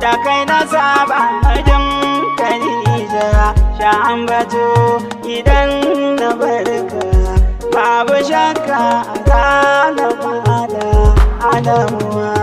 Da kai na saba mijin Khadija, sha ambato idan na barka, babu shakka za na fada adamuwa.